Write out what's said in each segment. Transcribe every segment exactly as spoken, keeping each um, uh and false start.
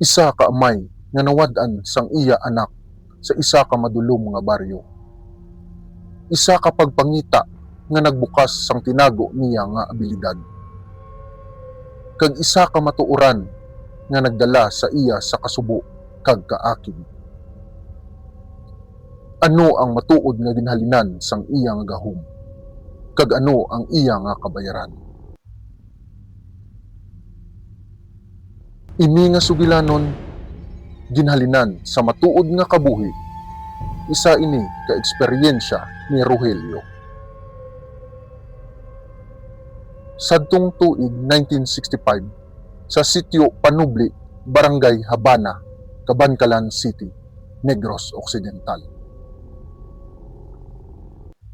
Isa ka amay nga nawad-an sang iya anak sa isa ka madulom nga baryo. Isa ka pagpangita nga nagbukas sang tinago niya nga abilidad. Kag isa ka matuoran nga nagdala sa iya sa kasubo kag kaakig. Ano ang matuod nga ginhalinan sang iya nga gahom? Kag ano ang iya nga kabayaran? Ini nga sugilanon, ginhalinan sa matuod nga kabuhi, isa ini ka eksperyensya ni Rogelio. Sadtong tuig nineteen sixty-five, sa sitio Panubli, Barangay Habana, Kabankalan City, Negros Occidental.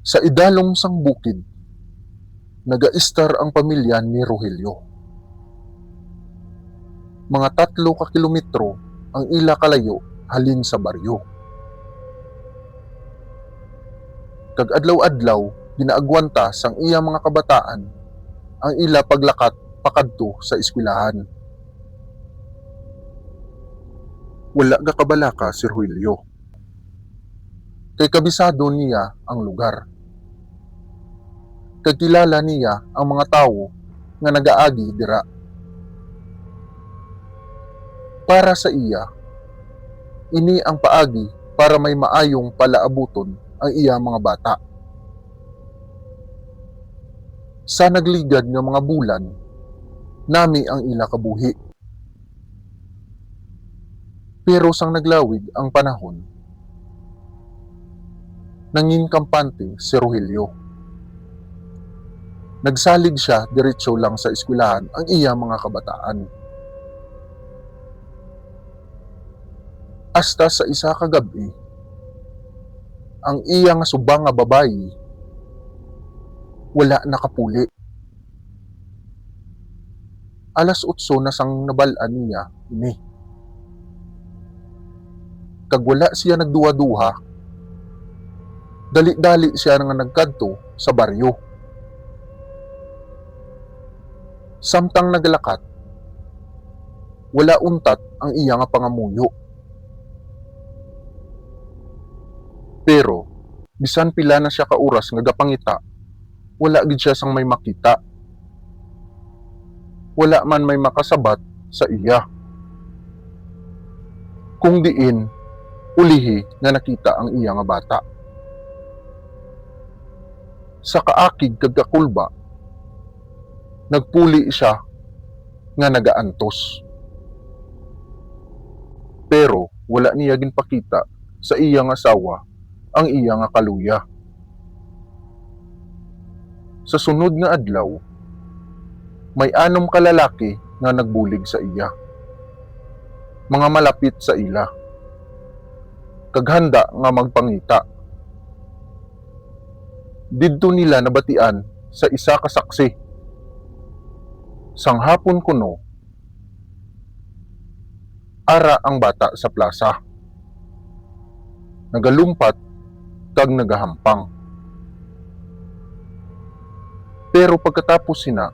Sa idalom sang bukid, nagaistar ang pamilya ni Rogelio. Mga tatlo ka kilometro ang ila kalayo halin sa baryo. Kag adlaw-adlaw ginaagwanta sang iya mga kabataan ang ila paglakat pakadto sa eskwelahan. Wala gakabalaka si Rogelio, kay kabisado niya ang lugar, kag kilala niya ang mga tawo nga nagaagi dira. Para sa iya, ini ang paagi para may maayong palaabuton ang iya mga bata. Sa nagligad nga mga bulan, nami ang ila kabuhi. Pero sang naglawig ang panahon, nangin kampante si Rogelio. Nagsalig sia diretso lang sa eskwelahan ang iya mga kabataan. Hasta sa isa ka gab-i, ang iya nga subang nga babayi wala nakapuli. Alas otso na sang nabal-an niya ini. Kag wala sia nagduha-duha, dali-dali sia nga nagkadto sa baryo. Samtang nagalakat, wala untat ang iya nga pangamuyo. Pero bisan pila na sia ka oras nga gapangita, wala gid sia sang may makita. Wala man may makasabat sa iya, kung diin ulihi nga nakita ang iya nga bata. Sa kaakig kag kakulba, nagpuli sia nga nagaantos. Pero wala niya ginpakita sa iya nga asawa ang iya nga kaluya. Sa sunod nga adlaw, may anom ka lalaki nga nagbulig sa iya, mga malapit sa ila, kag handa nga magpangita. Didto nila nabatian sa isa ka saksi. Sang hapon kuno, ara ang bata sa plasa, nagalumpat kag nagahampang. Pero pagkatapos sina,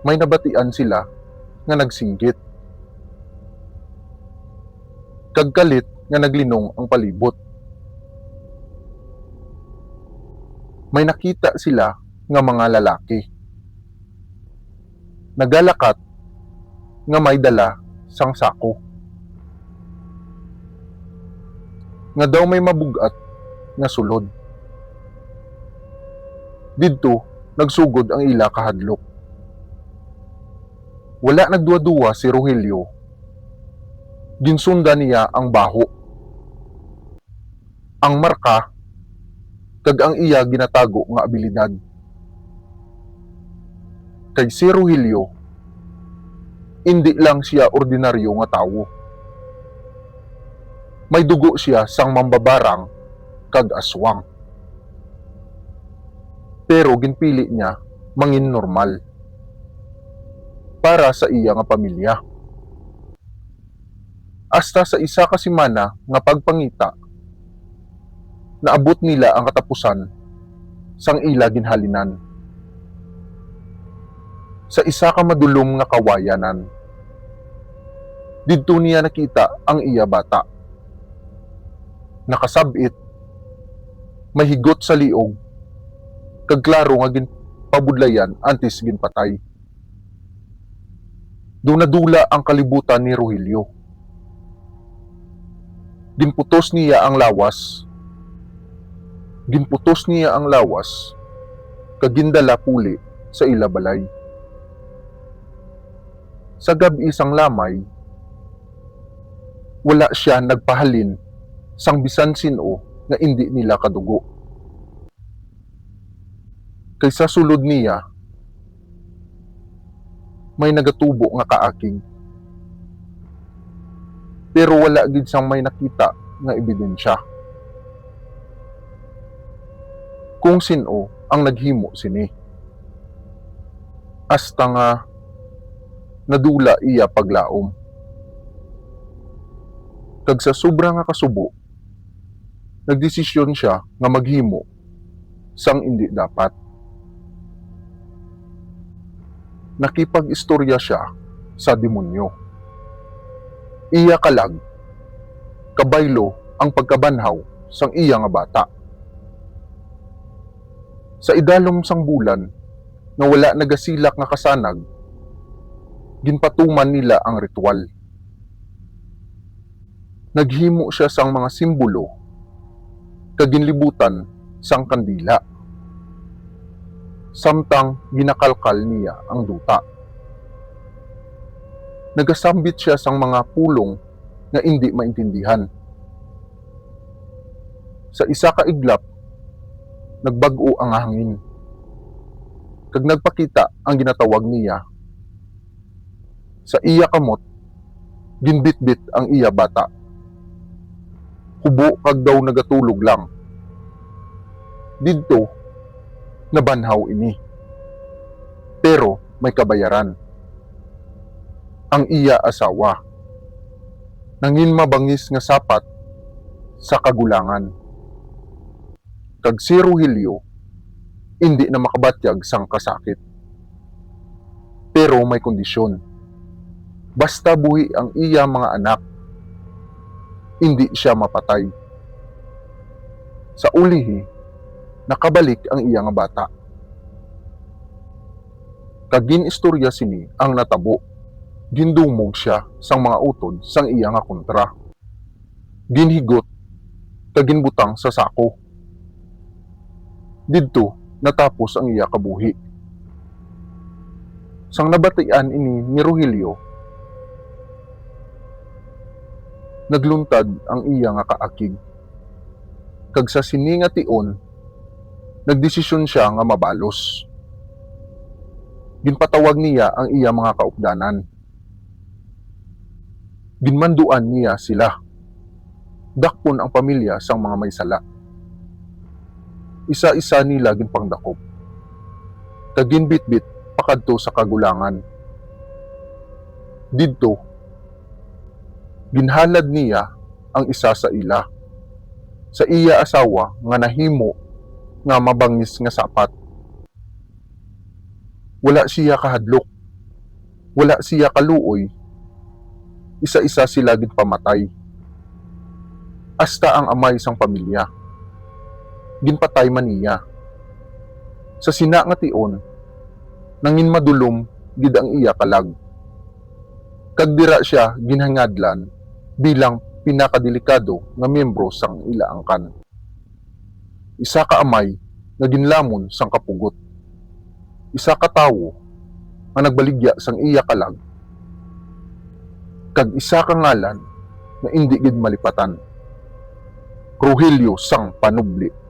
may nabatian sila nga nagsinggit, kag kalit nga naglinong ang palibot. May nakita sila nga mga lalaki nagalakat nga may dala sang sako, nga daw may mabug-at nga sulod. Didto nagsugod ang ila kahadlok. Wala nagduwa-duwa si Rogelio. Ginsundan niya ang baho, ang marka, kag ang iya ginatago nga abilidad. Kay si Rogelio, indi lang sia ordinaryo nga tawo. May dugo sia sang mambabarang kag aswang. Pero ginpili niya mangin normal para sa iya nga pamilya. Hasta sa isa ka semana nga pagpangita, naabot nila ang katapusan sang ila ginhalinan. Sa isa ka madulom nga kawayanan, Didto niya nakita ang iya bata. Nakasab-it, may higot sa liog, kag klaro nga ginpabudlayan antes ginpatay. Daw nadula ang kalibutan ni Rogelio. Ginputos niya ang lawas. Ginputos niya ang lawas kag gindala puli sa ila balay. Sa gab-i sang lamay, wala sia nagpahalin sang bisan sin-o nga indi nila kadugo. Kay sa sulod niya, may nagatubo nga kaakig. Pero wala gid sang may nakita nga ebidensya kung sin-o ang naghimo sini. Hasta nga nadula iya paglaom. Kag sa sobra nga kasubo, nagdesisyon sia nga maghimo sang indi dapat. Nakipag-istorya sia sa demonyo. Iya kalag, kabaylo ang pagkabanhaw sang iya nga bata. Sa idalom sang bulan nga wala nagasilak nga kasanag, ginpatuman nila ang ritual. Naghimo sia sang mga simbolo kag ginlibutan sang kandila, samtang ginakalkal niya ang duta. Nagasambit sia sang mga pulong nga indi maintindihan. Sa isa ka iglap, nagbag-o ang hangin, kag nagpakita ang ginatawag niya. Sa iya kamot, ginbitbit ang iya bata. Hubo kag daw nagatulog lang. Didto, nabanhaw ini. Pero may kabayaran. Ang iya asawa nangin mabangis nga sapat sa kagulangan. Kag si Rogelio indi na makabatyag sang kasakit. Pero may kondisyon. Basta buhi ang iya mga anak, indi sia mapatay. Sa ulihi, nakabalik ang iya nga bata. Kag gin-istorya sini ang natabo. Gindumog sia sang mga utod sang iya nga kontra. Ginhigot kag ginbutang sa sako. Didto natapos ang iya kabuhi. Sang nabatian ini ni Rogelio, nagluntad ang iya nga kaakig, kag sa sini nga tion, nagdesisyon sia nga mabalos. Ginpatawag niya ang iya mga kaupdanan. Ginmanduan niya sila. Dakpon ang pamilya sang mga may sala. Isa-isa nila ginpangdakop, kag ginbitbit pakadto sa kagulangan. Didto, ginhalad niya ang isa sa ila, sa iya asawa nga nahimo nga mabangis nga sapat. Wala siya kahadlok, wala siya kaluoy. Isa-isa sila ginpamatay. Hasta ang amay sang pamilya, ginpatay man niya. Sa sina nga tion, nangin madulom gid ang iya kalag, kag dira sia ginhangadlan bilang pinakadelikado nga miyembro sang ila angkan. Isa ka amay nga ginlamon sang kapugot, isa ka tawo nga nagbaligya sang iya kalag, kag isa ka ngalan nga indi gid malipatan, Rogelio sang Panubli.